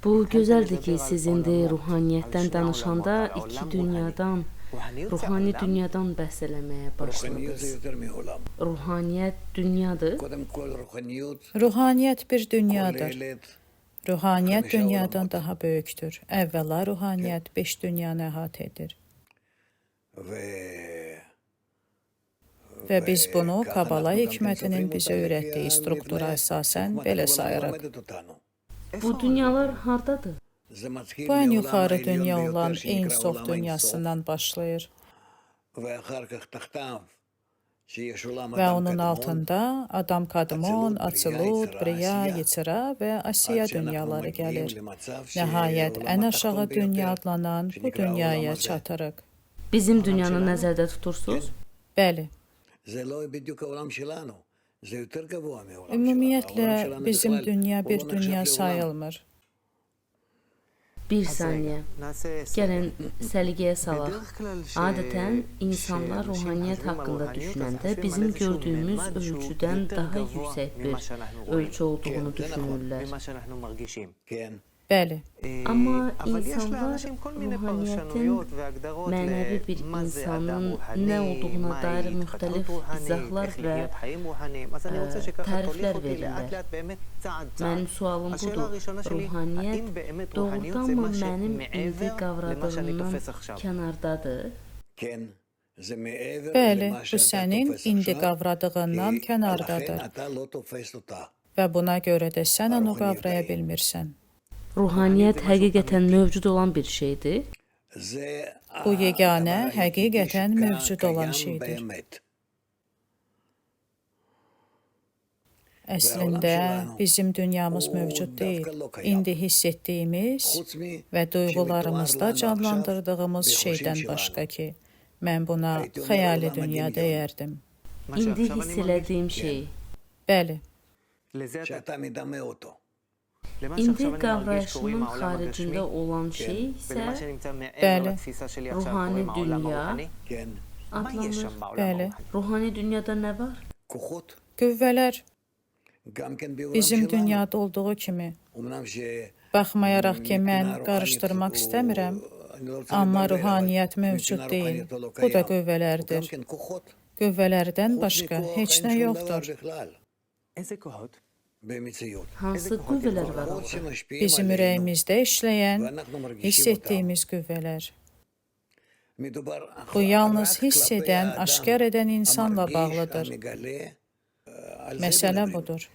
Bu gözəldir ki, siz indi ruhaniyyətdən danışanda iki dünyadan, ruhani dünyadan bəhs eləməyə başladınız. Ruhaniyyət dünyadır. Ruhaniyyət bir dünyadır. Ruhaniyyət dünyadan daha böyükdür. Əvvəla ruhaniyyət 5 dünyanı əhatə edir. Və biz bunu Kabala hikmətinin bizə öyrətdiyi struktura əsasən belə sayırıq. Bu dünyalar hardadır? Bu ən yuxarı dünya olan Ein Sof dünyasından başlayır və onun altında Adam Kadmon, Atsilut, Briya, Yetsira və Asiya dünyaları gəlir. Nəhayət, ən aşağı dünya adlanan bu dünyaya çatırıq. Bizim dünyanı nəzərdə tutursunuz? Bəli. Ümumiyyətlə, bizim dünya bir dünya sayılmır. Bir saniyə. Gəlin səliqəyə salaq. Adətən insanlar ruhaniyyət haqqında düşünəndə bizim gördüyümüz ölçüdən daha yüksək bir ölçü olduğunu düşünürlər. Bəli. Amma insanlar ruhaniyyətin mənəvi bir insanın nə olduğuna dair müxtəlif izahlar və təriflər verirlər. Mənim sualım budur. Ruhaniyyət doğrudanmı mənim indi qavradığımdan kənardadır? Bəli, bu sənin indi qavradığından kənardadır və buna görə də sən onu qavraya bilmirsən. Ruhaniyyət həqiqətən mövcud olan bir şeydir. Bu yeganə, həqiqətən mövcud olan şeydir. Əslində, bizim dünyamız mövcud deyil. İndi hiss etdiyimiz və duyğularımızda canlandırdığımız şeydən başqa ki, mən buna xəyali dünya deyərdim. İndi hiss elədiyim şey. Bəli. İndi qavrayışımın xaricində olan şey isə Bəli. Ruhani dünya adlanır. Bəli. Ruhani dünyada nə var? Qüvvələr bizim dünyada olduğu kimi. Baxmayaraq ki, mən qarışdırmaq istəmirəm, amma ruhaniyyət mövcud deyil. Bu da qüvvələrdir. Qüvvələrdən başqa heç nə yoxdur. Hansı qüvvələr var orada? Bizim ürəyimizdə işləyən, hiss etdiyimiz qüvvələr. Bu yalnız hiss edən, aşkar edən insanla bağlıdır. Məsələ budur.